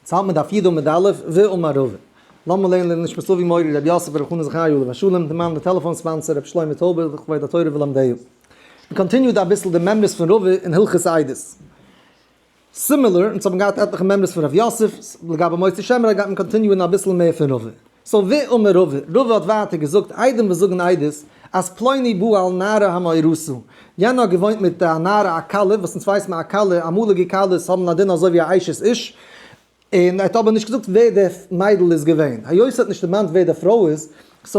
צאלט מען דף י' עמוד א' ואמר רבא. לאמיר לערנען לעילוי נשמת אבי מורי רבי יוסף ברוך חנא זכרי' עליו השלום, די מאן די טעלעפאן sponsor רבי שלמה טויבער לכבוד התורה ולומדיה. מען continue ט אביסל די מימרות פון רבא אין הלכות עדות. similar, אונז האבן געהאט עטליכע מימרות פון ר' יוסף, לגבי מוציא שם רע גייט מען continue ען אביסל מער פון רבא. so ואמר רבא, רבא האט ווייטער געזאגט עדים וואס זאגן עדות אז פלוני בא על נערה המאורסה, יענער האט געוואוינט מיט א נערה א כלה, וואס אונז ווייסט מען א כלה, אמאליגע כלות האבן א דין אזוי ווי א אשת איש, און ער האט אבער נישט געזאגט ווער די מיידל איז געווען, היות ער האט נישט דערמאנט ווער די פרוי איז, so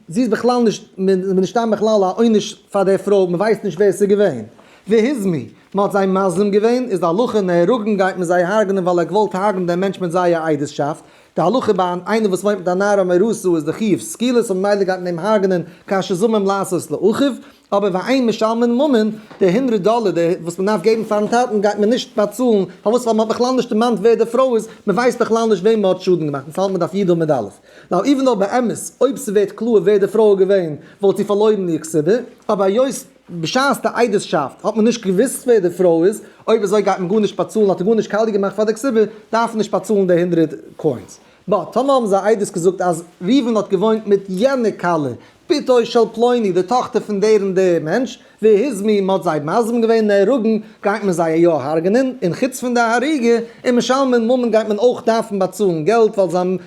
זי איז בכלל נישט, מען איז נישטא בכלל א עונש פאר די פרוי, מען ווייסט נישט ווער עס איז געווען. והזמו, מען האט זיי מזים געווען, איז די הלכה נהרגין גייט מען זיי הרג'נען ווייל ער האט געוואלט הרג'נען דעם מענטש מיט זייער עדות'שאפט, די הלכה ביי איינער וואס וואוינט מיט א נערה המאורסה איז די חיוב סקילות און ממילא גייט מען אים הרג'נען כאשר זמם לעשות לאחיו, אבער ואין משלמין ממון, די הונדרעט דאלער די וואס מען דארף געבן פארן טאטן גייט מען נישט באצאלן, פארוואס ווייל מען האט בכלל נישט דערמאנט ווער די פרוי איז, מען ווייסט בכלל נישט וועם מען האט שאדן געמאכט, אונז האלט מען דף י' עמוד א'. now even though באמת אויב ס'ווערט קלאר ווער די פרוי איז געווען וואלט זי פארלוירן איר כתובה, אבער היות בשעת די עדות'שאפט האט מען נישט געוואוסט ווער די פרוי איז, אויב אזוי גייט מען גארנישט באצאלן האט ער גארנישט קאליע געמאכט פאר די כתובה, דארף מען נישט באצאלן די הונדרעט coins. but טאמער האבן זיי עדות געזאגט אז ראובן האט געוואוינט מיט יענע כלה, בתו של פלוני, די טאכטער פון דער און דער מענטש, והזמו, מ'האט זיי מזים געווען נהרגין, גייט מען זיי יא הרג'נען, און חוץ פון די הריגה, ומשלמין ממון גייט מען אויך דארפן באצאלן געלט ווייל זיי האבן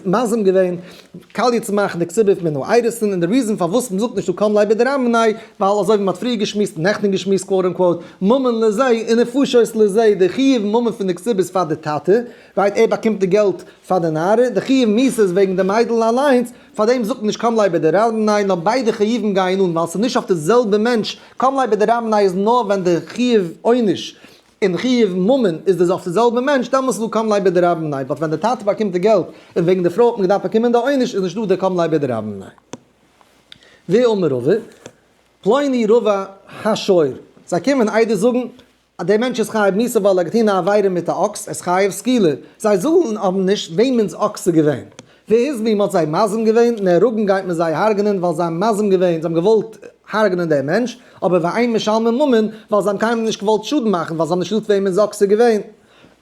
מזים געווען קאליע צו מאכן די כתובה מן האירוסין, און די reason פארוואס מ'זאגט נישט דא קם ליה בדרבה מיניה, ווייל אזוי ווי מ'האט פריער געשמועסט און נעכטן געשמועסט quote unquote, ממון לזה און נפשות לזה, די חיוב ממון פון די כתובה איז פאר די טאטע, right ער באקומט די געלט פאר די נערה, די חיוב מיתה איז וועגן די מיידל אליינס, פארדעם זאגט מען נישט קם ליה בדרבה מיניה נאר ביידע חיובים גייען אן ווייל ס'איז נישט אויף די זעלבע מענטש, קם ליה בדרבה מיניה איז נאר ווען די חיוב עונש און חיוב ממון איז די אויף די זעלבע מענטש דעמאלס איז דא קם ליה בדרבה מיניה but ווען די טאטע באקומט די געלט און וועגן די פרוי האט מען געדארפט באקומען די עונש איז נישט דא די קם ליה בדרבה מיניה. ואמר רבא, פלוני רבע השור, זיי קומען עדות זאגן אז דער מענטש איז חייב מיתה ווייל ער האט געטון א עבירה מיט א אקס, ער איז חייב סקילה, זיי זאגן אבער נישט וועמענס אקס ס'איז געווען. והזמו מ'האט זיי מזים געווען, נהרגין גייט מען זיי הרג'נען ווייל זיי האבן מזים געווען, זיי האבן געוואלט הרג'נען דעם מענטש, אבער ואין משלמין ממון, ווייל זיי האבן קיינמאל נישט געוואלט שאדן מאכן, ווייל זיי האבן נישט געזאגט וועמענס אקס ס'איז געווען.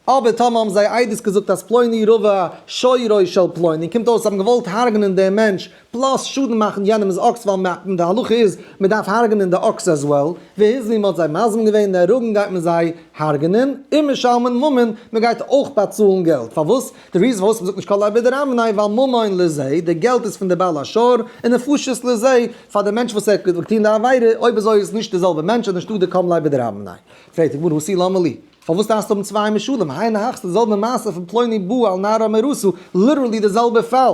אבער טאמער האבן זיי עדות געזאגט אז פלוני רבע שורו של פלוני, קומט אויס זיי האבן געוואלט הרג'נען דעם מענטש, plus שאדן מאכן יענעמ'ס אקס ווייל מ די הלכה איז מען דארף הרג'נען די אקס as well, והזמו מ'האט זיי מזים געווען נהרגין גייט מען זיי הרג'נען, ומשלמין ממון מען גייט אויך באצאלן געלט, פארוואס? די reason פארוואס מען זאגט נישט קם ליה בדרבה מיניה ווייל ממון לזה, די געלט איז פון די בעל השור, און נפשות לזה, פאר די מענטש וואס ער האט געטון די עבירה, אויב אזוי איז נישט די זעלבע מענטש איז נישטא די קם ליה בדרבה מיניה. פרעגט די גמרא הא תו למה לי? פארוואס דארפסטו האבן צוויי משלים? היינו הך ס'איז די זעלבע מעשה פון פלוני בא על נערה המאורסה, literally די זעלבע פאל.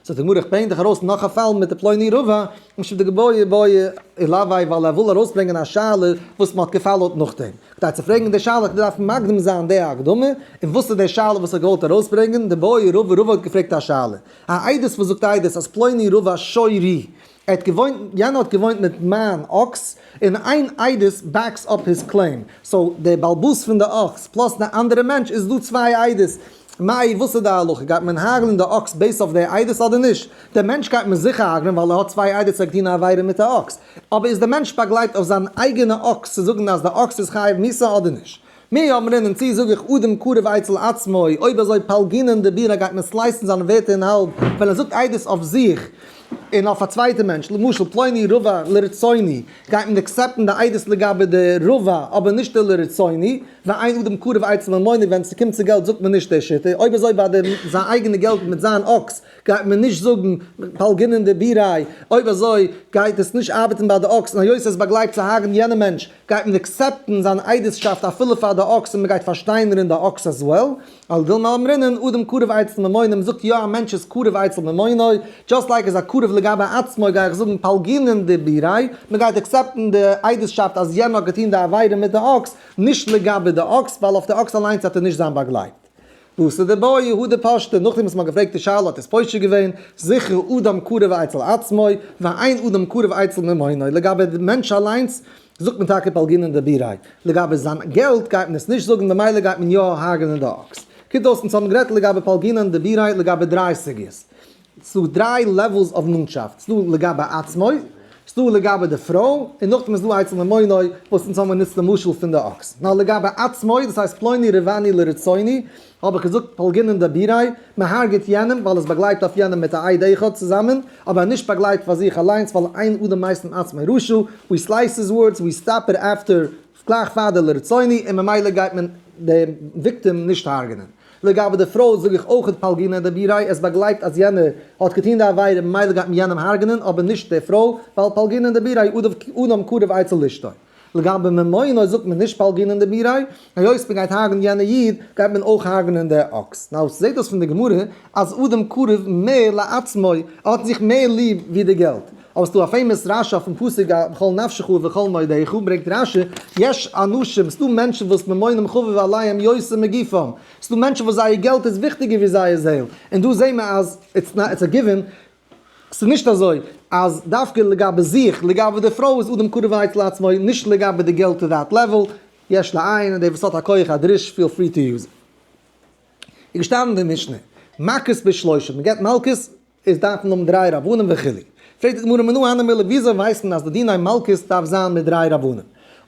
זאגט די גמרא איך ברענג דיך ארויס נאך א פאל מיט די פלוני רבע, משום דבעי בעי עילויה ווייל ער וויל ארויסברענגען א שאלה וואס מ'האט גע follow ט נאכדעם. כדי צו פרעגן די שאלה דארף מען מקדים זיין די הקדמה, און וואס איז די שאלה וואס ער האט געוואלט ארויסברענגען, דבעי רבא רבא האט געפרעגט א שאלה, א עדות וואס זאגט עדות אז פלוני רבע שורי ער האט געוואוינט, יענער האט געוואוינט מיט מיין אקס, און איין עדות backs up his claim, so דער באלבאס פון די אקס plus די אנדערע מענטש איז דא צוויי עדות, מאי וואס איז די הלכה, גייט מען הרג'נען די אקס based אויף די עדות אדער נישט? דער מענטש גייט מען זיכער הרג'נען ווייל ער האט צוויי עדות ער האט געטון א עבירה מיט א אקס, אבער איז דער מענטש באגלייבט אויף זיין אייגענע אקס צו זאגן אז די אקס איז חייב מיתה אדער נישט? מי אמרינן צי זאג איך אדם קרוב אצל עצמו, אויב אזוי פלגינן דיבוריה גייט מען slice ן זיינע ווערטער אין האלב, ווען ער זאגט עדות אויף זיך און אויף א צווייטע מענטש, למשל פלוני רבע לרצוני, גייט מען accept ן די עדות לגבי די רבע אבער נישט די לרצוני, ואין אדם קרוב אצל ממונו ווען ס'קומט צו געלט זאגט מען נישט די שיטה, אויב אזוי ביי די זיין אייגענע געלט מיט זיין אקס גייט מען נישט זאגן פלגינן דיבוריה, אויב אזוי גייט עס נישט ארבעטן ביי די אקס און היות ער איז באגלייבט צו הרג'ן יענע מענטש גייט מען accept ן זיין עדות'שאפט אפילו פאר די אקס און מען גייט פארשטיינערן די אקס as well, אלא דילמא אמרינן אדם קרוב אצל ממונו, מען זאגט יא א מענטש איז קרוב אצל ממונו, just like איז א קרוב לגבי עצמו גיי איך זאגן פלגינן דיבוריה, מען גייט accept ן די עדות'שאפט אז יענער האט געטון די עבירה מיט די אקס, נישט לגבי די אקס ווייל אויף די אקס אליינס האט ער נישט זיין באגלייבט. וואס איז דבעי הדר פשטה, נאכדעם וואס מ'האט געפרעגט די שאלה האט עס פושט געווען, זיכער אדם קרוב אצל עצמו, ואין אדם קרוב אצל ממונו, לגבי די מענטש אליינס זאגט מען טאקע פלגינן דיבוריה, לגבי זיין געלט גייט מען עס נישט זאגן ממילא גייט מען יא הרג'נען די אקס. קומט אויס אונז האבן גערעדט לגבי פלגינן דיבוריה לגבי דריי סוגיות. ס'דא דריי levels of נאנטשאפט, ס'דא לגבי עצמו, ס'דא לגבי די פרוי, און נאכדעם איז דא אצל ממונו, וואס אונז האבן גענוצט די משל פון די אקס. נאר לגבי עצמו, דאס הייסט פלוני רבעני לרצוני, האב איך געזאגט פלגינן דביריה, מען הרג'עט יענעם ווייל עס באגלייבט אויף יענעם מיט א עד אחד צוזאמען, אבער נישט באגלייבט פאר זיך אליינס ווייל אין אדם משים עצמו רשע, we slice his words, we stop it after, גלייך פאר די לרצוני, און ממילא גייט מען דעם victim נישט הרג'נען. לגבי די פרוי זאג איך אויכעט פלגינן דביריה, עס באגלייבט אז יענער האט געטון די עבירה ממילא גייט מען יענעם הרג'נען אבער נישט די פרוי, ווייל פלגינן דביריה אדם קרוב אצל אשתו. לגבי ממונו זאגט מען נישט פלגינן דביריה, היות מען גייט הרג'נען יענע איד גייט מען אויך הרג'נען די אקס. נאר ס'זעט אויס פון די גמרא אז אדם קרוב מער לעצמו, ער האט זיך מער ליב ווי די געלט. אבער ס'דא א famous רשי אויפן פסוק בכל נפשך ובכל מאודך, ברענגט רשי, יש אנשים, ס'דא מענטשן וואס ממונם חביב עליהם יותר מגופם, ס'דא מענטשן וואס זייער געלט איז וויכטיגער ווי זייער זעהל, און דא זעהן מיר אז it's a given, ס'איז נישט אזוי אז דווקא לגבי זיך, לגבי די פרוי איז אדם קרוב אצל עצמו, נישט לגבי די געלט to that level, יש לעיין, און דער וואס האט א כח הדרוש feel free to use it. איז געשטאנען אין די משנה, מכות בשלושה, מ'געבט מלקות, איז דארף מען האבן דריי רבנים וכו'. פרעגט די גמרא מנא הני מילי וויאזוי ווייסט מען אז די דיני מלקות דארף זיין מיט דריי רבנים?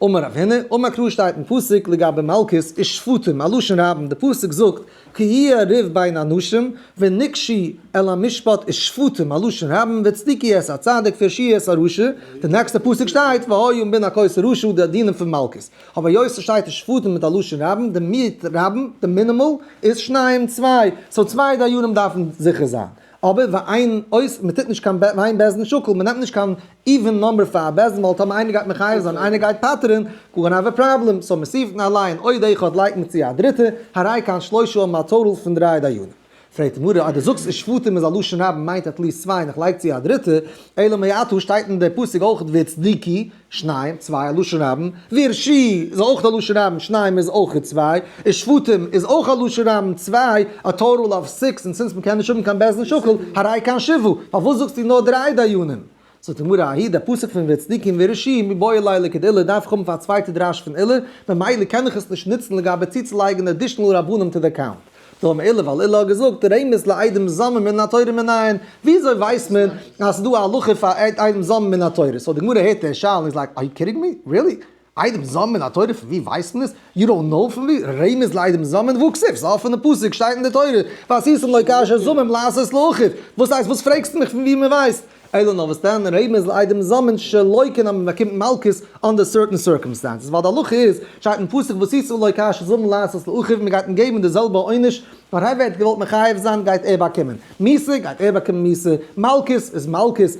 אמר רב הונא, אמר קרא שטייט אין פסוק לגבי מלקות ושפטים א לשון רבים, די פסוק זאגט כי יהיה ריב בין אנשים ונגשו אל המשפט ושפטים א לשון רבים והצדיקו את הצדיק והרשיעו את הרשע, די נעקסטע פסוק שטייט והיה אם בן הכות הרשע די דינים פון מלקות, אבער היות ס'שטייט ושפטים מיט א לשון רבים, די מיעוט רבים, די minimal, איז שניים צוויי, so צוויי דיינים דארפן זיכער זיין. אבער ואין אויס, מען טוט נישט קיין ואין בית דין שקול, מען נעמט נישט קיין even number פאר א בית דין, ווייל טאמער איינער גייט מחייב זיין איינער גייט פטר'ן, גאנא have a problem, so מוסיפין עליהן עוד אחד לייגט מען צו א דריטע, הרי כאן שלושה האבן א total פון דריי דיינים. פרעגט די גמרא, אז דו זאגסט ושפטים איז א לשון רבים מיינט at least צוויי און איך לייג צו א דריטע, אלא מעתה שטייט אין די פסוק אויך והצדיקו, שניים, צוויי, א לשון רבים, והרשיעו איז אויך א לשון רבים, שניים איז אויך צוויי, ושפטים איז אויך א לשון רבים, צוויי, א total of six, און since מ'קען נישט האבן קיין בית דין שקול, הרי כאן שבעה, פארוואס זאגסטו נאר דריי דיינים? זאגט די גמרא, ההיא דער פסוק פון והצדיקו והרשיעו מיבעי ליה לכדעולא דארף איך האבן פאר א צווייטע דרש פון עולא, ממילא קען איך עס נישט נוצן לגבי צוצולייגן additional רבנים to די count. דאמר עולא ווייל עולא האט געזאגט רמז לעדים זוממין מן התורה מנין, וויאזוי ווייסט מען אז ס'איז דא א הלכה פאר עדים זוממין מן התורה? so די גמרא הערט די שאלה און איז like, are you kidding me? Really? עדים זוממין מן התורה פון ווי ווייסט מען עס? You don't know פון ווי? רמז לעדים זוממין והא כתיב, ס'איז א אפענע פסוק שטייט אין די תורה ועשיתם לו כאשר זמם לעשות לאחיו, וואס הייסט וואס פרעגסטו מיך פון ווי מ'ווייסט? אלא נאר וואס דען רמז לעדים זוממין שלוקין אז מ'באקומט מלקות under certain circumstances ווייל די הלכה איז, שטייט אין פסוק ועשיתם לו כאשר זמם לעשות לאחיו מ'גייט אים געבן די זעלבע עונש, נאר ער ווערט געוואלט מחייב זיין גייט ער באקומען מיתה גייט ער באקומען מיתה, מלקות איז מלקות,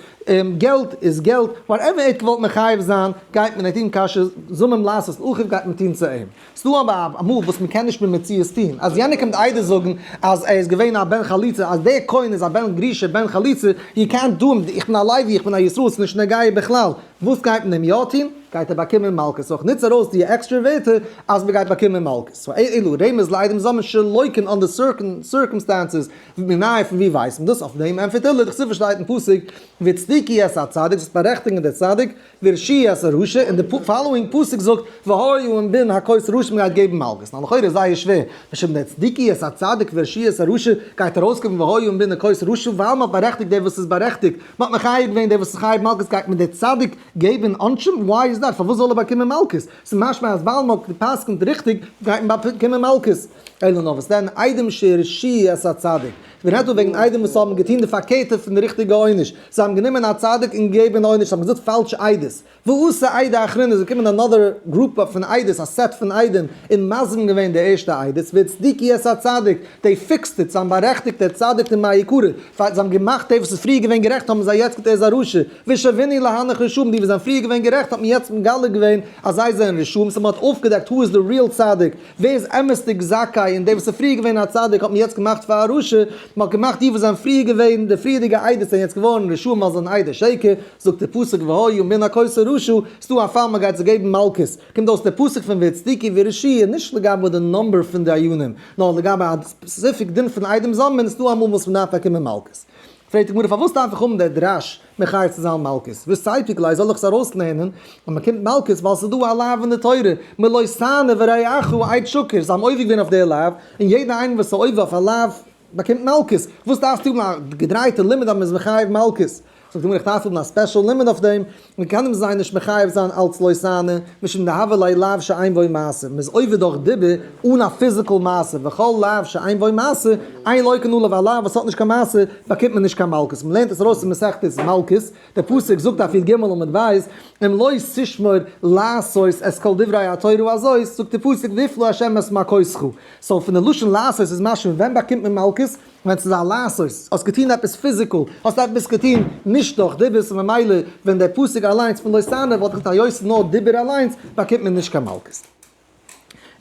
געלט איז געלט, whatever ער האט געוואלט מחייב זיין גייט מען אים טון כאשר זמם לעשות לאחיו גייט מען טון צו אים. ס'דא אבער אמאל וואס מ'קען נישט במציאות טון, אז יענער קומט עדות זאגן אז ער איז געווען א בן חלוצה, אז דער כהן איז א בן גרושה בן חלוצה, יו קענט דו אים, איך בין א לוי, איך בין א ישראל, ס'איז נישט נוגע בכלל, וואס גייט מען אים יא טון? גייט ער באקומען מלקות, so איך נוץ ארויס די עקסטרע ווערטער אז מ'גייט באקומען מלקות. so אלא רמז לעדים זוממין שלוקין under certain circumstances, מנין פון ווי ווייסט מען דאס? אויף דעם ענטפערט עולא, דכתיב שטייט אין פסוק, והצדיקו את הצדיק, זאלסט בארעכטיגן דער צדיק, והרשיעו את הרשע, און די following פסוק זאגט והיה אם בן הכות הרשע מ'גייט געבן מלקות, נאר לכאורה איז זייער שווער, משום והצדיקו את הצדיק והרשיעו את הרשע גייט ארויסקומען והיה אם בן הכות הרשע ווייל מ'האט בארעכטיגט דער וואס איז בארעכטיגט, מ'האט מחייב געווען דער וואס איז חייב מלקות גייט מען דער צדיק געבן עונשים? Why is that? פארוואס זאל ער באקומען מלקות? ס'איז משמע אז ווייל מ'האט גע'פסק'נט ריכטיג גייט מען באקומען מלקות. אלא נאר וואס דען עדים שהרשיעו את הצדיק. מען רעדט דא וועגן עדים וואס האבן געטון די פארקערטע פון די ריכטיגע עונש, זיי האבן גענומען א צדיק און געגעבן עונש, זיי האבן געזאגט פאלשע עדות, ואתו עדי אחרינא איז געקומען another group פון עדות, א set פון עדים, און מזים געווען די ערשטע עדות, והצדיקו את הצדיק, they fixed it, זיי האבן בארעכטיגט דער צדיק און מעיקרא, זיי האבן געמאכט דער וואס איז פריער געווען גערעכט האבן זיי יעצט געזאגט ער איז א רשע, ושוינהו להנך רשעים, די וואס זענען פריער געווען גערעכט האט מען יעצט מגלה געווען אז זיי זענען רשעים, so מען האט אויפגעדעקט who is the real צדיק, ווער איז אמת'דיג זכאי און דער וואס איז פריער געווען א צדיק האט מען יעצט געמאכט פאר א רשע, מען האט געמאכט די וואס זענען פריער געווען די פריערדיגע עדות זענען יעצט געווארן רשעים ווייל זיי זענען עדי שקר, זאגט דער פסוק והיה אם בן הכות הרשע, ס'דא א פאל מען גייט זיי געבן מלקות, קומט אויס דער פסוק פון והצדיקו והרשיעו איז נישט לגבי די number פון דיינים, נאר לגבי א specific דין פון עדים זוממין, ס'דא אמאל וואס מען דארף באקומען מלקות. פרעגט די גמרא פארוואס דארף איך האבן דער דרש מחייב צו זיין מלקות? ותיפוק ליה זאל איך עס ארויסלערנען אז מען קומט מלקות ווייל ס'איז דא א לאו אין די תורה מלא תענה ברעך עד שקר, זיי האבן עובר געווען אויף די לאו, און יעדער איינער וואס איז עובר אויף א לאו באקומט מלקות, וואס דארפסטו האבן א געדרייטע לימוד אז מען איז מחייב מלקות? זאגט די גמרא איך דארף האבן א special לימוד אויף דעם, מען קען אים זיי נישט מחייב זיין אלץ לא תענה, משום דהוה ליה לאו שאין בו מעשה, מען איז עובר דורך דיבור אן א physical מעשה, וכל לאו שאין בו מעשה, אין לוקין עליו א לאו וואס האט נישט קיין מעשה, באקומט מען נישט קיין מלקות, מען לערנט עס ארויס אין מסכת מלקות, דער פסוק זאגט אויף י"ג עמוד ב', אם לא תשמור לעשות את כל דברי התורה הזאת, זאגט דער פסוק והפלה ה' את מכותך, so פון די לשון לעשות איז משמע ווען באקומט מען מלקות? ווען ס'איז א לעשות, האסט געטון עפעס physical, האסט עפעס געטון נישט דורך דיבור, so ממילא ווען דער פסוק אליינס פון לא תענה וואלט איך געזאגט היות ס'איז נאר דיבור אליינס באקומט מען נישט קיין מלקות.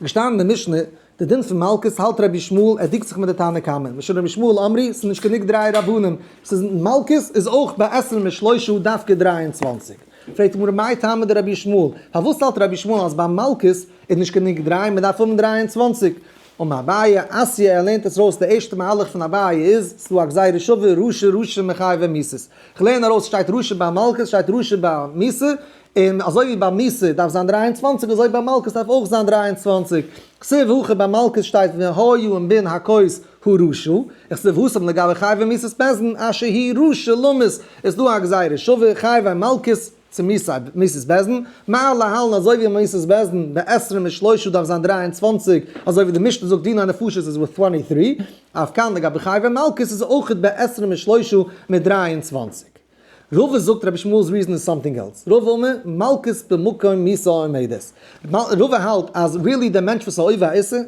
געשטאנען אין די משנה, די דין פון מלקות האלט רבי ישמעאל, ער דינגט זיך מיט די תנא קמא, משום רבי ישמעאל אמרי, ס'איז נישט גענוג דריי רבנים, ס'איז מלקות איז אויך בעשרים ושלושה דווקא 23. פרעגט די גמרא מאי טעמא דרבי ישמעאל, פארוואס האלט רבי ישמעאל אז ביי מלקות איז נישט גענוג דריי, מ'דארף האבן 23? אמר אביי, אתיא ער לערנט עס ארויס, די ערשטע מהלך פון אביי איז, ס'דא א גזירה שווה, רשע רשע מחייבי מיתות. כ'לערן ארויס שטייט רשע ביי מלקות שטייט רשע ביי מיתה, און אזוי ווי ביי מיתה דארף זיין 23 אזוי ביי מלקות דארף אויך זיין 23. כתיב הכא ביי מלקות שטייט והיה אם בן הכות הרשע, וכתיב התם לגבי חייבי מיתות בית דין אשר הוא רשע למות, איז דא א גזירה שווה, חייבי מלקות צו מיתת בית דין, מה להלן אזוי ווי מיתת בית דין בעשרים ושלושה דארף זיין 23, אזוי ווי די משנה זאגט דיני נפשות איז with 23, אף כאן לגבי חייבי מלקות איז אויכעט בעשרים ושלושה מיט 23. רבא זאגט רבי ישמעאל'ס reason איז something else. רבא אומר מלקות במקום מיתה עומדת. רבא האלט אז really דער מענטש וואס איז עובר א איסור,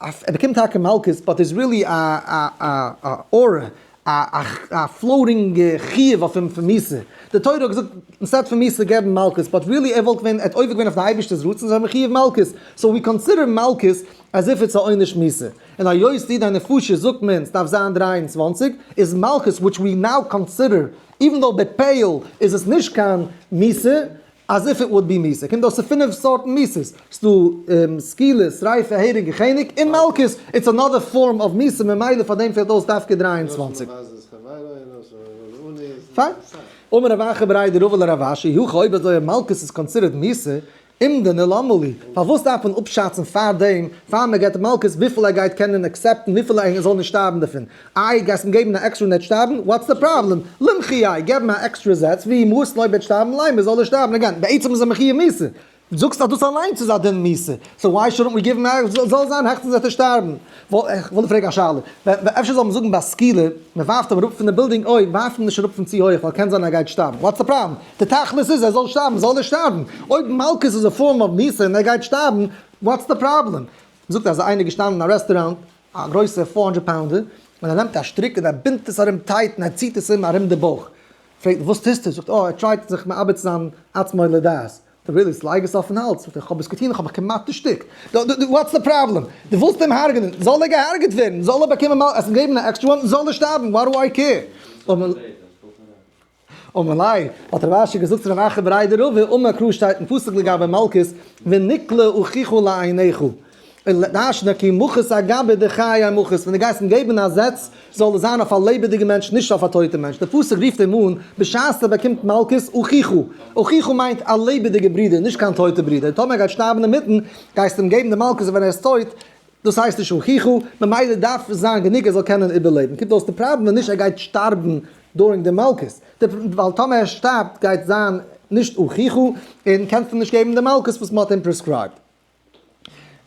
ער באקומט טאקע מלקות but איז really א aura, א floating חיוב אויף אים פון מיתה. די תורה האט געזאגט instead פון מיתה געבן מלקות, but really ער וואלט געווען, ער האט עובר געווען אויף די אייבערשטער'ס רצון איז ער מחויב מלקות. so we consider מלקות as if it's א עונש מיתה. און היות דיני נפשות זאגט מען ס'דארף זיין 23, איז מלקות which we now consider even though בפועל איז עס נישט קיין מיתה, as if it would be מיתה. קומט אויס ס'איז פינף סארטן מיתות. ס'דא סקילה, שריפה, הרג, חנק, און מלקות. It's another form of מיתה, ממילא פאר דעם פעלט אויס דווקא 23. פיין. אמר רב אחא בריה דרבא לרב אשי, אי הכי אויב אזוי מלקות איז considered מיתה, אומדנא למה לי, פארוואס דארף מען אפשאצן פאר דעם, פאר מען געבט מלקות וויפיל ער גייט קענען accept ן, וויפיל ער זאל נישט שטארבן דערפון? איי, גייסט אים געבן א עקסטרע און ער וועט שטארבן? What's the problem? לימחייה, געב אים א עקסטרע זעץ, ואי מות אויב ער וועט שטארבן, לימות זאל ער שטארבן, again, בעצם איז ער מחויב מיתה, זאגסט אז דאס אליינס איז א דין מיתה, so why shouldn't we give אים א, זאל זיין העכסטנס וועט ער שטארבן. איך וויל פרעגן א שאלה, אפשר זאל מען זאגן ביי סקילה, מען ווארפט אים אראפ פון די בילדינג, אוי, ווארף אים נישט אראפ פון צו הויך ווייל קען זיין ער גייט שטארבן, what's the problem? די תכלית איז ער זאל שטארבן, זאל ער שטארבן. אויב מלקות איז א form of מיתה און ער גייט שטארבן, what's the problem? זאגט אז איינער געשטאנען אין א רעסטוראנט, א גרויסע 400 pounder, און ער נעמט א שטריק און ער בינדט עס ארום tight און ער ציט עס אים ארום די בויך. פרעגט וואס טוסטו? זאגט ער, ער try ט זיך מאבד צו זיין עצמו לדעת. דו ווילסט, לייג עס אויפן האלז. זאגט ער, איך האב עס געטון, איך האב מיך כמעט דערשטיקט. What's the problem? דו ווילסט אים הרג'נען, זאל ער געהרג'עט ווערן, זאל ער באקומען מלקות, עס געבן א extra one, זאל ער שטארבן, what do I care? אמר ליה, האט רב אשי געזאגט צו רב אחא בריה דרבא, אמר קרא שטייט אין פסוק לגבי מלקות, ונקלה אחיך לעיניך. און דרש'נט ער כי מכות אגבי דחיי מכות, ווען דו גייסט אים געבן א זעץ, זאל עס זיין אויף א לעבעדיגע מענטש, נישט אויף א טויטע מענטש. דער פסוק רופט אים אן, בשעת ער באקומט מלקות, אחיך. אחיך מיינט א לעבעדיגע ברודער, נישט קיין טויטע ברודער. טאמער ער גייט שטארבן אינמיטן, גייסטו אים געבן די מלקות ווען ער איז טויט, דאס הייסט נישט אחיך, ממילא דארף עס זיין גענוג ער זאל קענען איבערלעבן. קומט אויס די פראבלעם איז נישט ער גייט שטארבן during די מלקות, ווייל טאמער ער שטארבט גייט זיין נישט אחיך, און קענסט אים נישט געבן די מלקות וואס מען האט אים prescribed.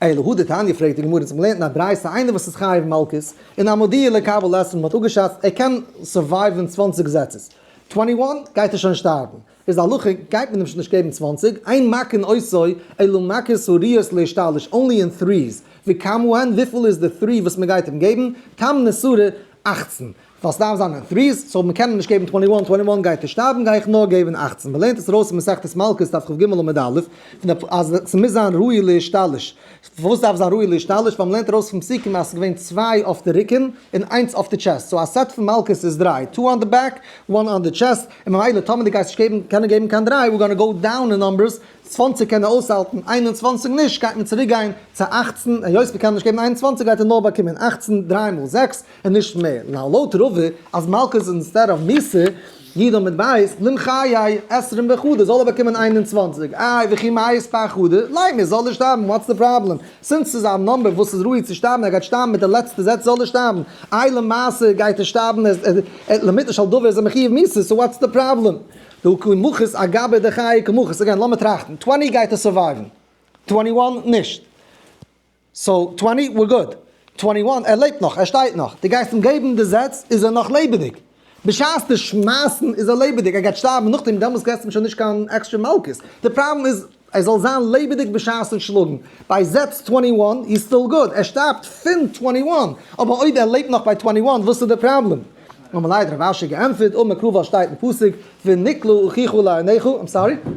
אלא הא דתניא פרעגט די גמרא צום לערנען א ברייתא איינער וואס איז חייב מלקות און אמדוהו לקבל עשרים מ'האט אפגעשאצט ער קען survive ן 20 זעצעס twenty one גייט ער שוין שטארבן איז די הלכה גייט מען אים שוין נישט געבן 20 אין מכין אותו אלא מכות הראויות להשתלש only in threes וכמה הן וויפיל איז די three וואס מען גייט אים געבן תמני סרי 18 ווייל ס'דארף זיין אין threes, so מ'קען אים נישט געבן twenty one, twenty one גייט ער שטארבן, גיי איך נאר געבן 18. מ'לערנט עס ארויס אין מסכת מלקות דף כג עמוד א', פון די אז ס'מוז זיין ראוי להשתלש. פארוואס דארף זיין ראוי להשתלש? ווייל מ'לערנט ארויס פון פסוקים אז ס'איז געווען צוויי אויף די רוקן און איינס אויף די chest, so א set פון מלקות איז דריי, two on the back, one on the chest, און ממילא טאמער דו גייסט נישט געבן, קענען געבן קיין דריי, we're gonna go down in numbers, 20 קען ער אויסהאלטן, 21 נישט, גייט מען צוריק גיין צו 18, היות מ'קען נישט געבן 21 גייט ער נאר באקומען 18, דריי מאל זעקס, און נישט מער. Now לויט רבא אז מלקות איז instead of מיתה, י' עמוד בית, למחיי עשרים וחדא זאל ער באקומען 21, איי וכי מאי איספר חדא, לימות זאל ער שטארבן, what's the problem? Since ס'איז א number וואס איז ראוי צו שטארבן, ער גייט שטארבן מיט די לעצטע זעץ זאל ער שטארבן, איי למעשה גייט ער שטארבן לאמיתו של דבר איז ער מחיוב מיתה, so what's the problem? דהא קא מחית אגבי דחיי קא מחית, again לאמיר טראכטן, 20 גייט ער survive ן, 21 נישט. So 20 we're good. 21 ער לעבט נאך, ער שטייט נאך, דו גייסט אים געבן די זעץ איז ער נאך לעבעדיג. בשעת די שמייסן איז ער לעבעדיג, ער גייט שטארבן נאכדעם, דעמאלטס געסטו אים שוין נישט קיין עקסטרע מלקות. די פראבלעם איז ער זאל זיין לעבעדיג בשעת'ן שלאגן. ביי זעץ 21 he's still good, ער שטארבט פון 21, אבער אויב ער לעבט נאך ביי 21 וואס איז די פראבלעם? אמר ליה האט רב אשי געענטפערט, אמר קרא ווייל שטייט אין פסוק ונקלה אחיך לעיניך, I'm sorry.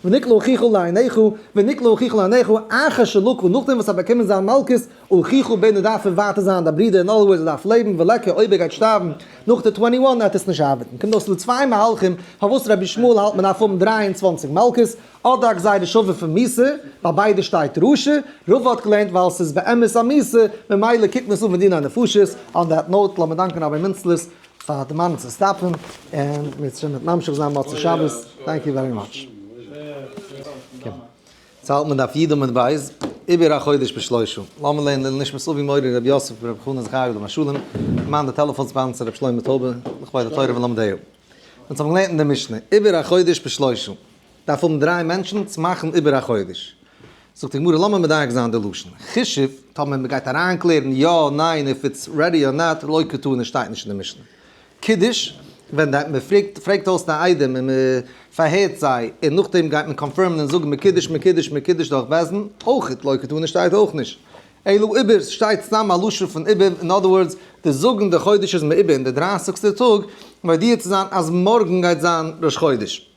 ונקלה אחיך לעיניך, ונקלה אחיך לעיניך, אחר שלקה, נאכדעם וואס ער האט באקומען זיין מלקות, אחיך בנו דארף ער ווייטער זיין דיין ברודער, in other words ער דארף לעבן, וליכא אויב ער גייט שטארבן נאך די 21 וועט עס נישט ארבעטן. קומט אויס ס'דא צוויי מהלכים פארוואס רבי ישמעאל האלט מען דארף האבן 23 מלקות, אדער א גזירה שווה פון מיתה, ביי ביידע שטייט רשע, רבא האט געלערנט ווייל ס'איז באמת א מיתה, ממילא קוקט מען עס אן ווי דיני נפשות, on that note לאמיר דאנקען רבי מינצלעס פאר די מאן צו stop ן, און מיר שוין מיט ממשיך זיין מוצאי שבת, thank you very much. יעצט האלט מען דף י' עמוד ב', עיבור החודש בשלושה. לאמיר לערנען לעילוי נשמת אבי מורי רבי יוסף ברבי חנא זכרי' עליו השלום, למען די טעלעפאן sponsor רבי שלמה טויבער, לכבוד התורה ולומדיה. אונז האבן געלערנט אין די משנה, עיבור החודש בשלושה. דארף האבן דריי מענטשן צו מאכן עיבור החודש. זאגט די גמרא לאמיר מדייק זיין די לשון. חישוב, טאמער מען גייט אריינקלערן יא ניין if it's ready or not, לא קתני שטייט נישט אין די משנה. קידוש, ווען די מען פרעגט פרעגט אויס די עדים און מען פארהערט זיי און נאכדעם גייט מען confirm ן און זאגן מקודש מקודש מקודש דורך בית דין, אויך לא קתני שטייט אויך נישט. אלא עיבור, ס'שטייט סתם א לשון פון עיבור, in other words, די זאגן די חודש איז מעובר אין די דרייסיגסטע טאג, מודיע צו זיין אז מארגן גייט זיין ראש חודש.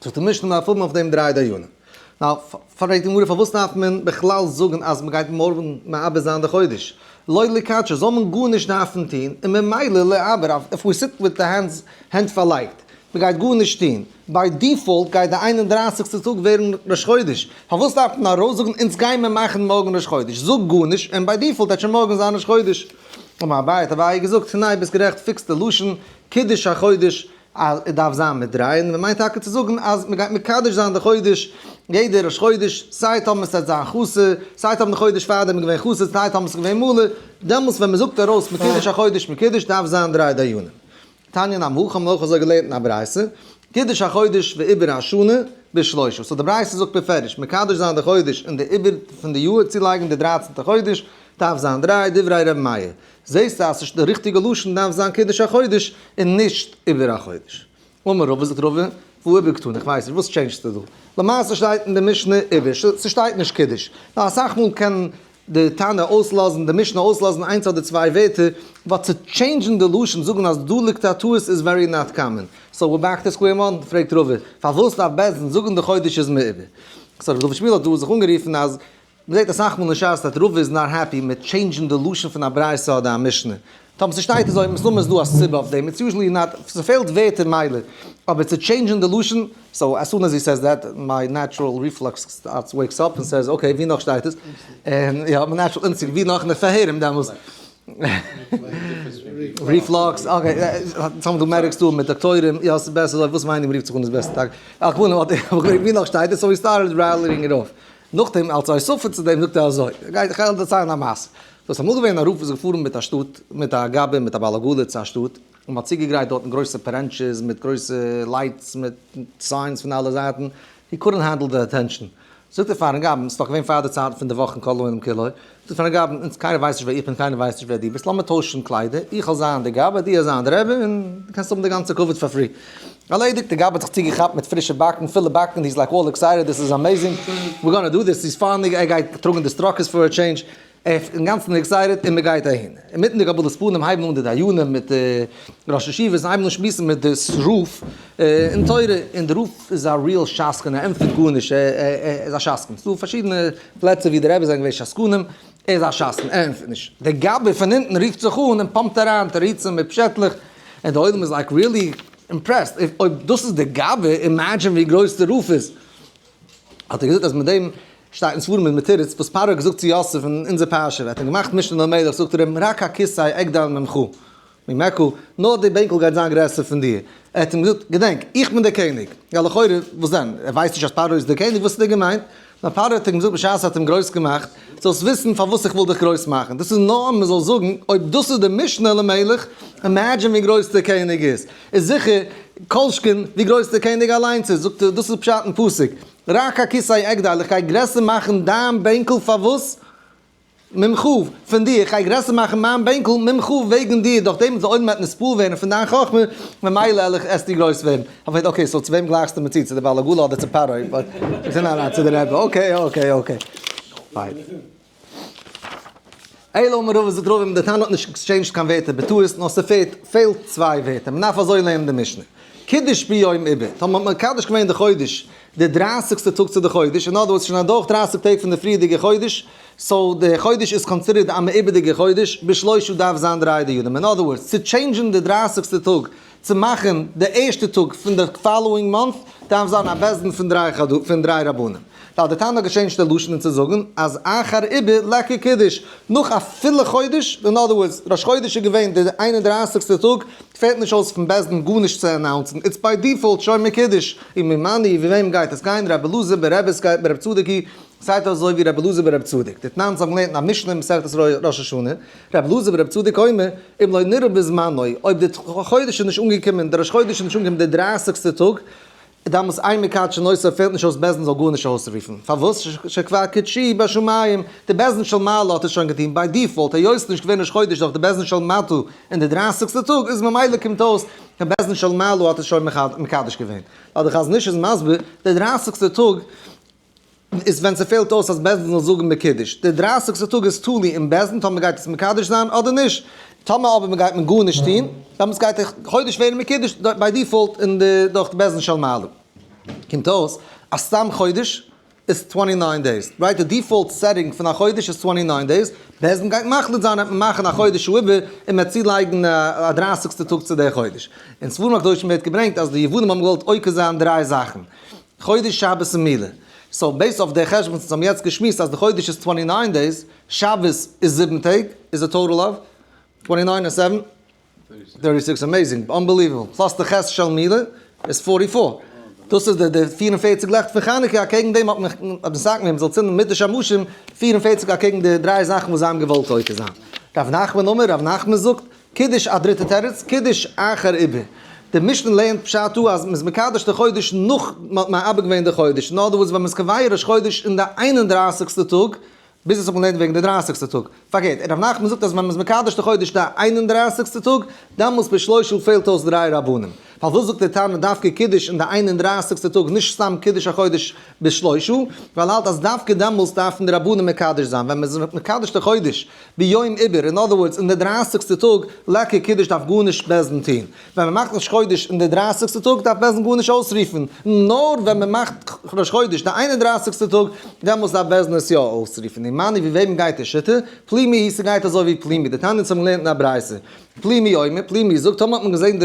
זאגט די משנה מ'דארף האבן אויף דעם דריי דיינים. Now, פרעגט די גמרא פארוואס דארף מען בכלל זאגן אז מ'גייט מארגן מעבר זיין די חודש? לא ליקדשא, זאל מען גארנישט דארפן טון, און ממילא לעבר, if we sit with the hands, הענט פארלייגט, מ'גייט גארנישט טון, by default גייט די 31'סטע טאג ווערן ראש חודש, פארוואס דארף מען ארויסזאגן אונז גיימער מאכן מארגן ראש חודש, זאג גארנישט און by default וועט שוין מארגן זיין ראש חודש. אמר אביי האט אביי געזאגט, ניין ביסט גערעכט, fix די לשון, קידוש החודש, אז עס דארף זיין מיט דריי, און מען מיינט טאקע צו זאגן אז מען גייט מקדש זיין די חודש יעדע ראש חודש, סיי טאמער עס וועט זיין חסר, סיי טאמער די חודש פארדעם איז געווען חסר, סיי טאמער עס איז געווען מלא, דעמאלטס ווען מען זאגט ארויס מקידוש החודש מקודש דארף זיין דריי דיינים. תניא נמי הכי האבן אויך אזוי געלערנט אין א ברייתא, קידוש החודש ועיבור השנה בשלושה, so די ברייתא זאגט בפירוש, מקדש זיין די חודש און די עיבור פון די יאר, צולייגן די דרייצנטע חודש, דארף זיין דריי, דברי ר' מאיר. זעסטו אז די ריכטיגע לשון דארף זיין קידוש החודש און נישט עיבור החודש. אמר רבא זאגט רבא, והא עיבור קתני, איך ווייס נישט, וואס change סטו דא? למעשה שטייט אין די משנה עיבור, ס'שטייט נישט קידוש. נאר אסאך מאל קען די תנא אויסלאזן, די משנה אויסלאזן איינס אדער צוויי ווערטער, but צו change ן די לשון, זאגן אז דא ליגט א טעות איז very not common. So we're back to square one, פרעגט רבא, פארוואס דארף בית דין זאגן די חודש איז מעובר? So רבי שמואל האט דא זיך אנגערופן אז מ'זעט אסאך מאל אין שס that רבא איז not happy מיט change ן די לשון פון א ברייתא אדער א משנה. טאמער ס'שטייט אזוי, מסתמא איז דא א סיבה אויף דעם, it's usually not, ס'פעלט ווערטער מילא, אבער צו change ן די לשון, so as soon as he says that, my natural reflex starts wakes up און says okay ווי נאך שטייט עס? און יא, my natural instinct, ווי נאך? און איך פארהער אים דעמאלס. Reflux, okay, ס'האבן דא medics דא מיט דאקטוירים, יא ס'איז בעסער אזוי, וואס מיינט מ'רופט זיך אן איז בעסער טאקע. על כל פנים האט ער געפרעגט ווי נאך שטייט עס, so he started rattling it off. נאכדעם אלס א הוספה צו דעם זאגט ער אזוי, גייט איך וועל דערציילן א מעשה. דאס איז אמאל געווען א רב וואס איז געפארן מיט א שטאט, מיט א גבאי מיט א בעל עגלה צו א שטאט, און מ'האט צוגעגרייט דארטן גרויסע פארענטשעס מיט גרויסע lights מיט signs פון אלע זייטן, he couldn't handle the attention. זאגט ער פארן גבאי, ס'איז נאך געווען פאר די צייטן פון די וואכן כל העולם כולו, זאגט ער פארן גבאי, אונז קיינער ווייסט נישט ווער איך בין, קיינער ווייסט נישט ווער דו ביסט, לאמיר טוישן קליידער, איך וועל זיין דער גבאי, דו וועסט זיין דער רבי, און דו קענסט האבן די גאנצע כבוד פאר free. ערלעדיגט, די גבאי האט זיך צוגעכאפט מיט פרישע באקן, פילע באקן, he's like all excited, this is amazing, we're gonna do this, he's finally, ער גייט טראגן די סטראקעס for a change, ער איז אינגאנצן excited און מען גייט אהין. אינמיטן די קבלת פנים הייבן אן די דיינים מיט די ראש ישיבות הייבן אן שמועסן מיט די רב אין תורה, און די רב איז א real שתקן, ער ענטפערט גארנישט, ער איז א שתקן, ס'דא פארשידענע פלעצער ווי די רעביס זענען געווען שתקנים, ער איז א שתקן, ער ענטפערט נישט. דער גבאי פון אונטן רופט זיך אן און pump ט אריין תירוצים מיט פשעטלעך, און די עולם איז like really impressed, אויב דאס איז די גבאי, imagine ווי גרויס די רב איז. האט ער געזאגט אז מיט דעם שטייט אין ספרים מיט תירוץ וואס פרעה האט געזאגט צו יוסף אין אונזער פרשה, ווען ער האט אים געמאכט משנה למלך זאגט ער אים רק הכסא אגדל ממך. ממך, נאר די בענקל גייט זיין גרעסער פון דיר. ער האט אים געזאגט, געדענק, איך בין דער קעניג. יא לכאורה, וואס דען? ער ווייסט נישט אז פרעה איז דער קעניג? וואס האט ער געמיינט? נאר פרעה האט אים געזאגט בשעת ער האט אים גרויס געמאכט, זאלסט וויסן פארוואס איך וויל דיך גרויס מאכן, דאס איז נאר מען זאל זאגן, אויב דאס איז דער משנה למלך, imagine ווי גרויס דער קעניג איז, איז זיכער, כל שכן, ווי גרויס דער קעניג אליינס איז, זאגט ער, דאס איז פשט אין פסוק, רק הכסא אגדיל, איך גיי גרעסער מאכן דיין בענקל, פארוואס? ממך, פון דיר, איך גיי גרעסער מאכן מיין בענקל, ממך, וועגן דיר, דורך דעם זאל עולם נתפעל ווערן פון דיין חכמה, ממילא על איך עס דיר גרויס ווערן. אבער okay, so צו וועם גלייכסטו מיר צו, צו די בעל עגלה אדער צו פרעה? ניין ניין, צו די רבי, okay okay okay. פיין. אלא אמר רבא זאגט רבא, די תנא האט נישט exchange ט קיין ווערטער בטעות, נאר ס'פעלט פעלט צוויי ווערטער, מ'דארף אזוי לערנען די משנה. קידש ביום עיבור, טאמער האט מען מקדש געווען די חודש די דרייסיגסטע טאג צו די חודש, in other words שוין אדורך דרייסיג טעג פון די פריערדיגע חודש, so די חודש איז considered א מעובד'יגע חודש, בשלושה דארף זיין דריי דיונים, in other words צו change ן די דרייסיגסטע טאג צו מאכן די ערשטע טאג פון די following month דארף זיין א בית דין פון דריי רבנים. ווייל די תנא האט גע change ט די לשון און צו זאגן אז אחר עיבור ליכא קידוש, נאך א פילע חודש, in other words ראש חודש איז געווען די איין און דרייסיגסטע טאג, פעלט נישט אויס פון בית דין גארנישט צו announce ן, it's by default שוין מקודש, וממני ווי וועם גייט עס גיין, רבי אלעזר ברבי עס גייט ברב צדוק היא, סייט אזוי ווי רבי אלעזר ברב צדוק, דתנן זיי האבן געלערנט אין א משנה אין מסכת ראש השנה, רבי אלעזר ברב צדוק אומר, אם לא נראה בזמנו, אויב די חודש איז נישט אנגעקומען, די ראש חודש איז נישט אנגעקומען די דרייסיגסטע טאג, דאמאלס אין מקדשין אותו פעלט נישט אויס בית דין זאל גארנישט אויסרופן, פארוואס שכבר קידשו בשמים, די בית דין של מעלה האט עס שוין געטון by default, היות ס'איז נישט געווען ראש חודש דורך די בית דין של מטה אין די דרייסיגסטע טאג איז ממילא קומט אויס די בית דין של מעלה האט עס שוין מקדש געווען, ווייל די חזון איש איז מסביר די דרייסיגסטע טאג איז ווען ס'פעלט אויס אז בית דין זאל זאגן מקודש, די דרייסיגסטע טאג איז תלוי אין בית דין טאמער גייט עס מקדש זיין אדער נישט, טאמער אבער מ'גייט מען גארנישט טון, דאמאלס גייט די חודש ווערן מקודש by default אין די דורך די בית דין של מעלה. קומט אויס אז סתם חודש איז twenty nine days, right? די default setting פון א חודש איז twenty nine days, בית דין גייט מחליט זיין אז מען מאכן א חודש העיבור און מען צולייגן א דרייסיגסטע טאג צו די חודש. אין ספרים הקדושים ווערט געברענגט אז די יוונים האבן געוואלט עוקר זיין דריי זאכן, חודש שבת און מילה. so based אויף די חשבון וואס אונז האבן יעצט געשמועסט אז די חודש איז twenty nine days, שבת איז זיבן טעג, איז א total of twenty nine און seven? thirty six, amazing, unbelievable, plus די ח' של מילה איז forty four, דאס איז די 44 לעכט פון חנוכה, אקעגן דעם האט מען מסכם געווען מ'זאל צינדן מיט די שמשים 44 אקעגן די דריי זאכן וואס זיי האבן געוואלט עוקר זיין. רב נחמן אמר, רב נחמן זאגט, קידש א דריטע תירוץ, קידש אחר עיבור. די משנה לערנט פשט דא אז מ'איז מקדש די חודש נאך מ'האט מעבר געווען די חודש, in other words ווען מ'איז קובע ראש חודש אין די איין און דרייסיגסטע טאג, ביז עס האט מען געלערנט וועגן די דרייסיגסטע טאג. פארקערט, רב נחמן זאגט אז ווען מ'איז מקדש די חודש די איין און דרייסיגסטע טאג, דעמאלס בשלושה פעלט אויס דריי רבנים. פארוואס זאגט דער תנא דווקא קידוש אין די איין און דרייסיגסטע טאג נישט סתם קידוש החודש בשלושה? ווייל ער האלט אז דווקא דעמאלס דארפן די רבנים מקדש זיין, ווען מ'איז מקדש די חודש ביום עיבור, in other words אין די דרייסיגסטע טאג, ליכא קידוש דארף גארנישט בית דין טון. ווען מ'מאכט ראש חודש אין די דרייסיגסטע טאג דארף בית דין גארנישט אויסרופן, נאר ווען מ'מאכט ראש חודש די איין און דרייסיגסטע טאג, דעמאלס דארף בית דין עס יא אויסרופן. ומני ווי וועמען גייט די שיטה? פלימי היא, ס'גייט אזוי ווי פלימי, דתניא אונז האבן געלערנט אין א ברייתא. פלימי אומר, פלימי זאגט, טאמער האט מען געזען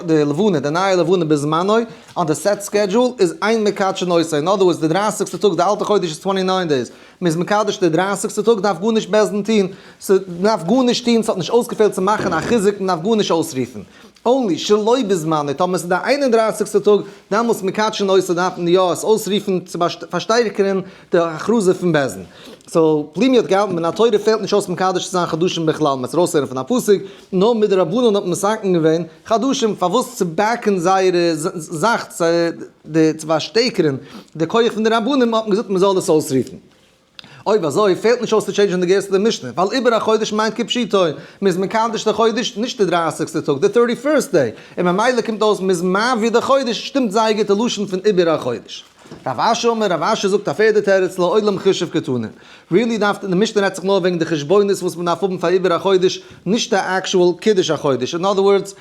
די לבנה, די נייע לבנה בזמנו, on די set schedule, איז אין מקדשין אותו, in other words די דרייסיגסטע טאג, די אלטע חודש איז twenty nine days, מ'איז מקדש די דרייסיגסטע טאג דארף גארנישט בית דין טון, ס'דארף גארנישט טון, ס'האט נישט אויסגעפעלט צו מאכן א חיזוק, מ'דארף גארנישט אויסרופן. only שלא בזמנו, טאמער ס'איז די איין און דרייסיגסטע טאג, דעמאלטס מקדשין אותו דארף מען יא עס אויסרופן צו פארשטערקערן די הכרזה פון בית דין. so פלימי האט געהאלטן מן התורה פעלט נישט אויס מקדש צו זיין חדשים בכלל, מ'וועט עס ארויסלערנען פון א פסוק, נאר מדרבנן האט מען מתקן געווען חדשים, פארוואס צו back ן זייערע זאך, צו פארשטערקערן די כח פון די רבנים האט מען געזאגט מ'זאל עס אויסרופן. אויב אזוי פעלט נישט אויס צו change ן די גירסא די משנה, ווייל עיבור החודש מיינט כפשוטו, מ'איז מקדש די חודש נישט די דרייסיגסטע טאג, די thirty first day, און ממילא קומט אויס מ'איז מעביר די חודש, שטימט זייער גוט די לשון פון עיבור החודש. רב אשי אמר, רב אשי זאגט א פערדע תירוץ לעולם חישוב קתני. really דארף די משנה רעדט זיך נאר וועגן די חשבונות וואס מ'דארף האבן פאר עיבור החודש, נישט די actual קידוש החודש. in other words,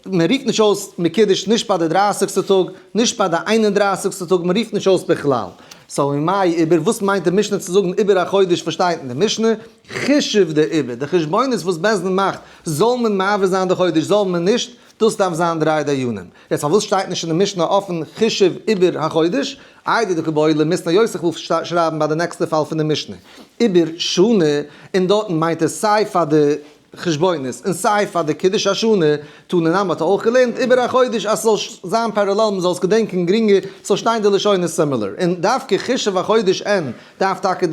מען רופט נישט אויס מקודש נישט ביי די דרייסיגסטע טאג, נישט ביי די איין און דרייסיגסטע טאג, מען רופט נישט אויס בכלל. so ומאי עיבור, וואס מיינט די משנה צו זאגן עיבור החודש פארשטייט אין די משנה, חישוב דעיבור, די חשבונות וואס בית דין מאכט, זאל מען מעביר זיין די חודש זאל מען נישט, דאס דארף זיין דריי דיינים. יעצט פארוואס שטייט נישט אין די משנה אפן חישוב עיבור החודש? איידי דקא בעי למיתני יוסף וויל שרייבן ביי די נעקסטע פאל פון די משנה עיבור שנה, און דארטן מיינט עס סיי פאר די. חשבונות און סיי פאר די קידוש השנה, תנא נמי האט אויך געלערנט עיבור החודש אז ס'זאל זיין parallel מ'זאל עס געדענקען גרינגער, ס'זאל שטיין די לשונות similar, און דווקא חישוב החודש אין דארף טאקע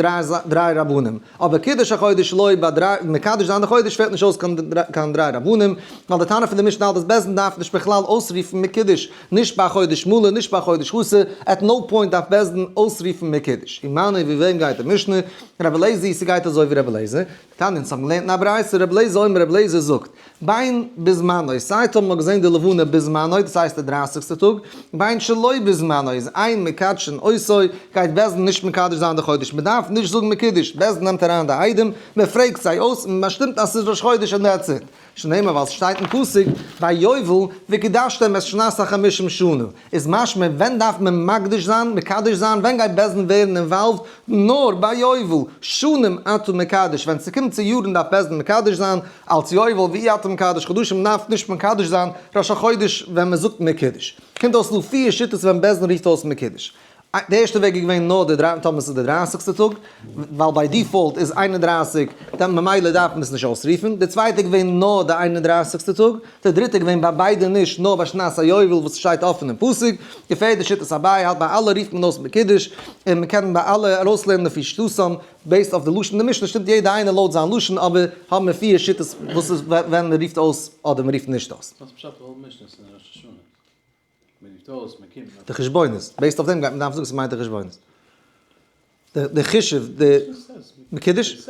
דריי רבנים, אבער קידוש החודש לא ביי דריי, מקדש זיין די חודש פעלט נישט אויס קיין דריי רבנים, ווייל די טענה פון די משנה האלט אז בית דין דארף נישט בכלל אויסרופן מקודש, נישט ביי חודש מלא נישט ביי חודש חסר, at no point דארף בית דין אויסרופן מקודש. ומני ווי וועם גייט די משנה? רבי אליעזר, ס'גייט אזוי ווי רבי אליעזר. תניא, אונז האבן געלערנט אין א ברייתא, רבי אליעזר אומר רבי אליעזר זאגט, בין בזמנו, סיי טאמער מ'האט געזען די לבנה בזמנו, דאס הייסט די דרייסיגסטע טאג, בין שלא בזמנו, איז אין מקדשין אותו, גייט בית דין נישט מקדש זיין די חודש, מ'דארף נישט זאגן מקודש, בית דין נעמט אריין די עדים, מ'פרעגט זיי אויס, און מ'באשטימט אז ס'איז ראש חודש און that's it. שנאמר ווייל ס'שטייט אין פסוק ביי יובל וקדשתם את שנת החמישים שנה, איז משמע ווען דארף מען מקדיש זיין, מקדש זיין, ווען גייט בית דין ווערן involved, נאר ביי יובל, שנים אתה מקדש, ווען ס'קומט צו יארן דארף בית דין מקדש זיין, אלץ יובל ואי אתה מקדש חדשים דארף נישט מקדש זיין ראש החודש ווען מ'זאגט מקדש. קומט אויס דא פיר שיטות ווען בית דין רופט אויס מקדש. די ערשטע וועג איז געווען נאר די דריי טאמער ס'איז די דרייסיגסטע טאג, ווייל by default איז 31, דאן ממילא דארף מען עס נישט אויסרופן, די צווייטע איז געווען נאר די 31'סטע טאג, די דריטע איז געווען ביי ביידע נישט נאר ביי שנת היובל וואס שטייט אפן אין פסוק, די פערדע שיטת אביי האלט ביי אלע רופט מען אויס מקודש, און מען קען ביי אלע ארויסלערנען לפי שיטתם, based אויף די לשון די משנה שטימט יעדע איינער לויט זיין לשון אבער האבן מיר פיר שיטות וואס איז ווען מען רופט אויס אדער מען רופט נישט אויס. וואס פשט אויף משנה'ס אין ראש השנה? די חשבונות, based אויף דעם גייט מען דארפן זאגן ס'מיינט די חשבונות. די חישוב, די מקודש.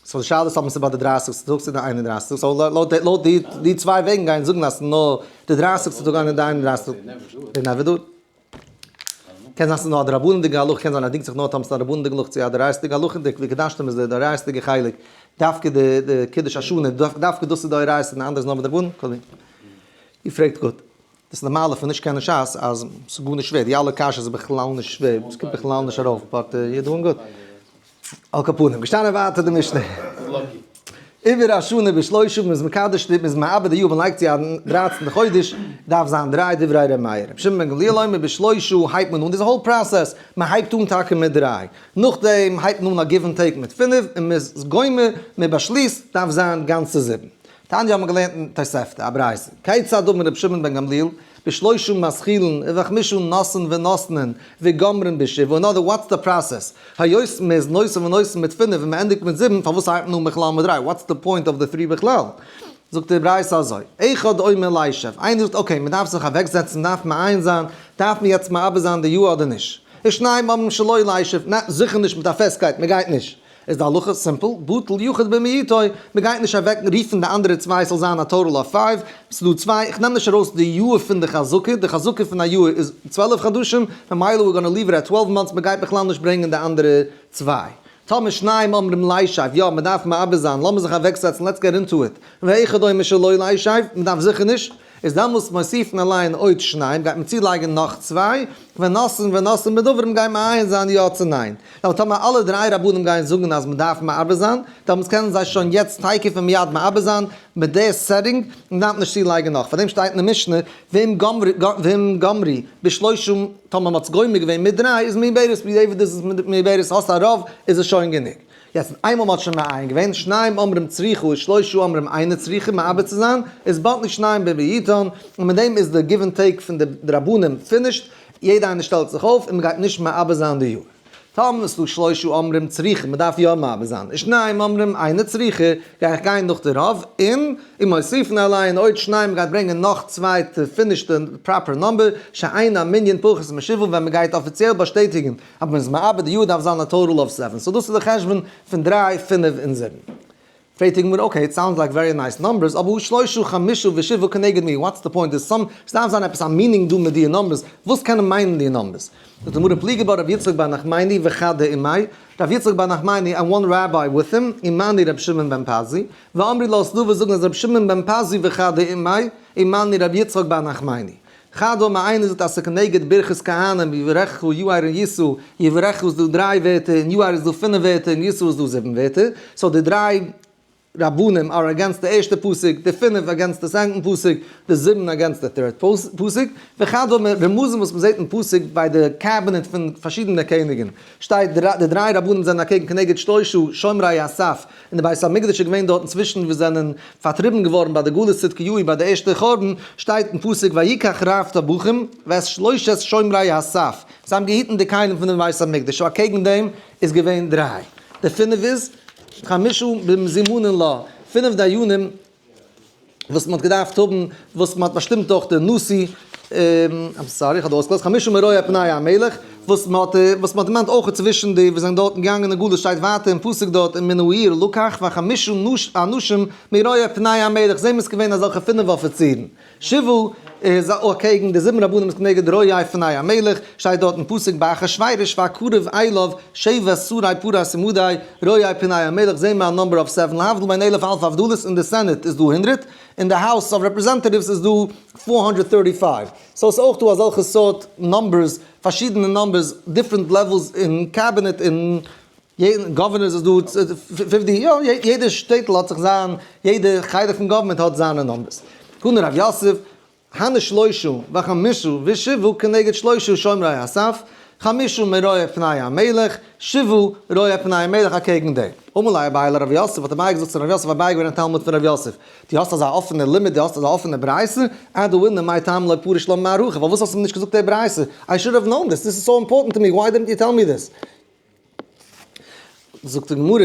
so די שאלה איז אויב ס'איז ביי די דרייסיגסטע טאג צו די 31'סטע טאג, so לויט די צוויי וועגן גייען זאגן אז נאר די דרייסיגסטע טאג און די 31'סטע טאג. They never do it. קען זיין ס'איז נאר א דרבנן'דיגע הלכה, קען זיין ער דינגט זיך נאר טאמער ס'איז א דרבנן'דיגע הלכה צו א דאורייתא'דיגע הלכה, די וקדשתם איז די דאורייתא'דיגע חלק, דווקא די קידוש השנה, דווקא דאס איז דאורייתא און די אנדערע איז נאר מדרבנן, could be. איר פרעגט גוט. דאס איז די מעלה פון נישט קענען שס אז ס'איז גארנישט שווער, די אלע קשיות איז בכלל נישט שווער, ס'קומט בכלל נישט ארויף, but you're doing good. על כל פנים, געשטאנען ווייטער די משנה. עיבור השנה בשלושה, מ'איז מקדש די, מ'איז מעבר די יאר, מ'לייגט צו א דרייצנטע חודש, דארף זיין דריי דברי ר' מאיר. רבי שמעון בן גמליאל אומר בשלושה הייבט מען אן, דאס איז א whole process, מ'הייבט אן טאקע מיט דריי, נאכדעם הייבט מען אן א give and take מיט פינף, און מ'איז גומר, מ'באשליסט, דארף זיין גאנצע זיבן. תניא האט מען געלערנט אין תוספתא, א ברייתא, כיצד אמר רבי שמעון בן גמליאל, בשלושה מתחילין ובחמשה נושאין ונותנין וגומרין בשבעה, in other what's the process? היות מען איז נושא ונותן מיט פינף און מען ענדיגט מיט זיבן, פארוואס הייבט מען אן בכלל מיט דריי? what's the point of the three בכלל? זאגט די ברייתא אזוי, אחד אומר לישב, איינער זאגט okay מען דארף זיך אוועקזעצן, דארף מעיין זיין, דארף מען יעצט מעבר זיין די יאר אדער נישט? ושניים אומרים שלא לישב, ניין זיכער נישט מיט א פעסטקייט, מען גייט נישט. איז די הלכה simple, בטל יחיד במיעוטו, מען גייט נישט אוועק רופן די אנדערע צוויי ס'זאל זיין א total of five, ס'איז דא צוויי, איך נעם נישט ארויס די יאר פון די חזקה, די חזקה פון א יאר איז 12 חדשים, ממילא we're gonna leave it at 12 months, מען גייט בכלל נישט ברענגען די אנדערע צוויי. טאמער שניים אומרים לישב, יא מען דארף מעבר זיין, לאמיר זיך אוועקזעצן, let's get into it, ואחד אומר שלא לישב, מען דארף זיכער נישט, איז דעמאלטס מוסיפין עליהן עוד שניים, גייט מען צולייגן נאך צוויי, ונושאין ונותנין בדברים גייט מעיין זיין יא צו ניין. אבער טאמער אלע דריי רבנים גייען זאגן אז מען דארף מעבר זיין, דעמאלטס קענען זיי שוין יעצט תיכף ומיד מעבר זיין מיט די setting, מען דארף נישט צולייגן נאך. פארדעם שטייט אין די משנה, ואם גמרו בשלושה, טאמער מען האט עס גומר געווען מיט דריי איז מעוברת, בדיעבד איז עס מעוברת, האסט א רוב איז עס שוין גענוג. יעצט איינמאל מ'האט שוין מעיין געווען, שניים אומרים צריכה ושלושה אומרים אינה צריכה מעבר צו זיין, איז בטלו שניים במיעוטן, און מיט דעם איז די give and take פון די רבנים finished, יעדע איינער שטעלט זיך אויף און מ'גייט נישט מעבר זיין די יאר. טאמער איז דא שלושה אומרים צריכה, מ'דארף יא מעבר זיין, ושניים אומרים אינה צריכה, גיי איך גיין נאך די רוב, און ומוסיפין עליהן עוד שניים מ'גייט ברענגען נאך צוויי to finish די proper number, שאין המנין פחות משבעה ווען מ'גייט אפיציעל באשטעטיגן אבער מ'איז מעבר די יאר דארף זיין א total of seven, so דאס איז די חשבון פון דריי, פינף און זיבן. פרעגט די גמרא okay it sounds like very nice numbers, אבער הא שלושה חמשה ושבעה כנגד מי, what's the point, איז some, ס'דארף זיין עפעס א meaning דא מיט די numbers, וואס קענען מיינען די numbers? זאגט די גמרא פליגי בה רבי יצחק בר נחמני וחדא עמיה, רבי יצחק בר נחמני and one rabbi with him, ומני רבי שמעון בן פזי, ואמרי לה ס'דא וואס זאגן אז רבי שמעון בן פזי וחדא עמיה, ומני רבי יצחק בר נחמני. חד אמר איינער זאגט אז ס'כנגד ברכת כהנים יברכך יאר און ישא, יברכך איז דא דריי ווערטער און יאר איז דא פינף ווערטער און ישא איז דא זיבן ווערטער, so די דריי רבנים are against די ערשטע פסוק, די פינף against די second פסוק, די זיבן against די third פסוק, וכדומה, רמזים וואס מ'זעט אין פסוק ביי די cabinet פון פארשידענע קעניגן, שטייט די דריי רבנים זענען אקעגן כנגד שלושה שומרי הסף, און די בית המקדש איז געווען דארטן צווישן וואס זענען פארטריבן געווארן ביי די גלות צדקיהו ביי די ערשטע חורבן, שטייט אין פסוק ויקח רב טבחים ואת שלושת שומרי הסף, זיי האבן געהיטן די כלים פונעם בית המקדש, so אקעגן דעם איז געווען דריי, די פינף איז חמשה במזומנין לה, פינף דיינים וואס מען האט געדארפט האבן, וואס מען האט באשטימט דורך די נשיא, I'm sorry, איך האב דא אויסגעלאזט, חמשה מרואי פני המלך, וואס מען האט, וואס מען האט דערמאנט אויך צווישן די וואס זענען דארטן געגאנגען אין גלות, שטייט ווייטער אין פסוק דארט ומן העיר לקח וחמשה אנשים מרואי פני המלך, זעהן מיר עס געווען אזעלכע פינף אפיצירן. שבעה איז אקעגן די זיבן רבנים איז כנגד רואי פני המלך, שטייט דארט אין פסוק באחשורוש והקרוב אליו שבע שרי פרס ומדי רואי פני המלך, זעהן מיר א number of seven להבדיל בין אלף אלפי הבדלות, אין די Senate איז דא הונדרעט, אין די House of Representatives איז דא 435, so ס'איז אויך דא אזעלכע סארט numbers, פארשידענע numbers, different levels אין cabinet אין יעדן governors איז דא fifty, יא, יעדע שטעטל האט זיך זיין, יעדע חלק פון government האט זיינע numbers. תנא רב יוסף, הני שלושה וחמשה ושבעה כנגד שלושה שומרי הסף, חמשה מרואי פני המלך, שבעה רואי פני המלך אקעגן דעם. אמר ליה אביי לרב יוסף, האט אביי געזאגט צו רב יוסף, אביי געווען א תלמיד פון רב יוסף, דו האסט אזא אפענע לימוד, דו האסט אזא אפענע ברייתא, עד האינא מאי טעמא לא פריש לה מערכה, פארוואס האסטו מיר נישט געזאגט די ברייתא, I should have known this, this is so important to me, why didn't you tell me this? זאגט די גמרא,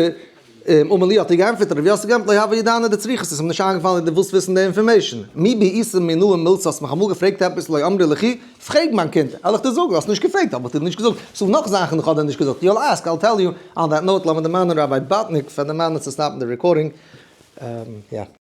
אמר ליה האט ער געענטפערט, רב יוסף געענטפערט, לא הוה ידענא דצריכת, עס איז מיר נישט איינגעפאלן אז דו ווילסט וויסן די information. מי בעיסה מינא מילתא, האסט מיך אמאל געפרעגט עפעס לא אמרי לכי, פרעג מיין קינד, וועל איך דיר זאגן, האסט נישט געפרעגט האב איך דיר נישט געזאגט, ס'דא נאך זאכן איך האב דיר נישט געזאגט, you'll ask, I'll tell you, on that note לאמיר דערמאנען Rabbi באטניק פאר דערמאנען צו stop ן די recording, יא.